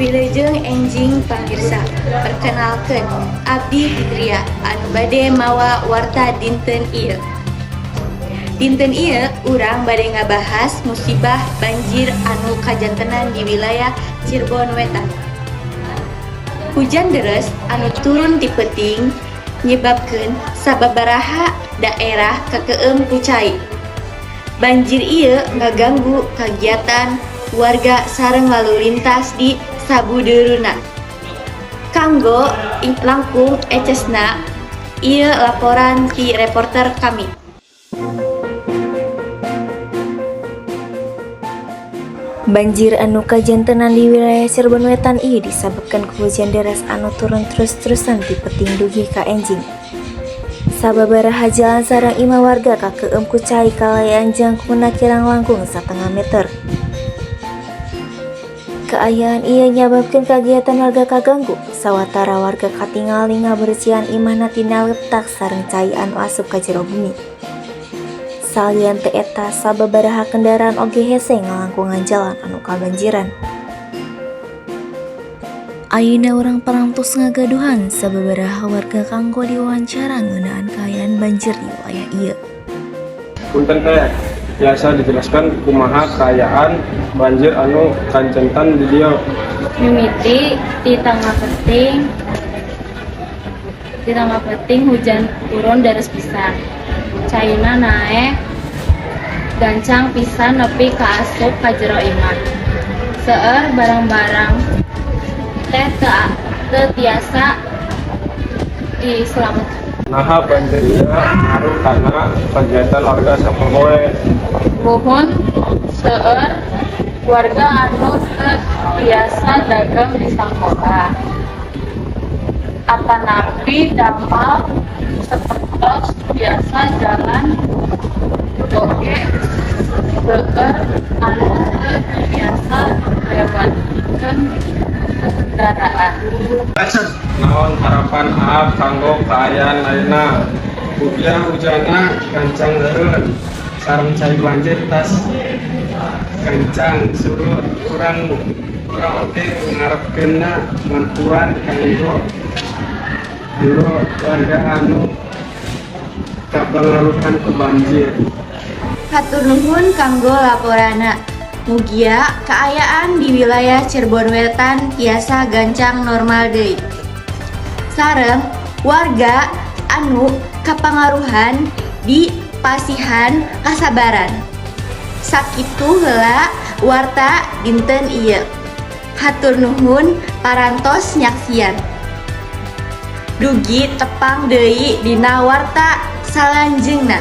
Wilujeng enjing, pamirsa. Perkenalkeun, abdi Fitria anu bade mawa warta dinten ieu. Dinten ieu urang bade ngabahas musibah banjir anu kajantenan di wilayah Cirebon Wetan. Hujan deres anu turun ti peuting nyebabkeun sababaraha daerah kakeum ku cai. Banjir ieu ngaganggu kagiatan warga sareng lalu lintas di sabudeurna. Kanggo langkung ecesna, ieu laporan ti reporter kami. Banjir anu kajantenan di wilayah Cirebon Wetan ieu disababkeun ku hujan deras anu turun terus-terusan ti peuting dugi ka enjing. Sababaraha jalan sareng imah warga kakeum ku cai kalayaan jangkungna kirang langkung satengah meter. Kaayaan ieu nyababkeun kagiatan warga kaganggu, sawatara warga katingali ngabersihan imahna tina letak sareng cai anu asup ka jero bumi. Salian ti eta, sababaraha kendaraan oge hese ngalangkungan jalan anu kabanjiran. Ayeuna urang parantos ngagaduhan sababaraha warga kanggo diwawancara ngeunaan kaayaan banjir di wilayah ieu. Punten teh, tiasa dijelaskan kumaha kaayaan banjir anu kajanten di dieu? Mimiti ti tangah peuting hujan turun deres pisan. Caina naek gancang pisan nepi ka asup ka jero imah. Seueur barang-barang teh teu tiasa diselametkeun. Naha banjir ieu ngaruh kana kegiatan warga sapopoe? Muhun, seueur warga anu teu tiasa dagang di sakola atanapi damal sapertos biasa. Jalan oge seueur anu teu tiasa dilewatkeun kendaraan. Naon harapan Aa kanggo kaayaan ayeuna? Mugia hujanna gancang eureun sareng cai banjir tas gancang surut. Urang oge ngarepkeunna bantuan kanggo warga anu kapangaruhan ku banjir. Hatur nuhun kanggo laporanna. Mugia kaayaan di wilayah Cirebon Wetan tiasa gancang normal deui. Sareng warga anu kapangaruhan dipasihan kasabaran. Sakitu heula warta dinten ieu. Hatur nuhun parantos nyaksian. Dugi tepang deui dina warta salanjeungna.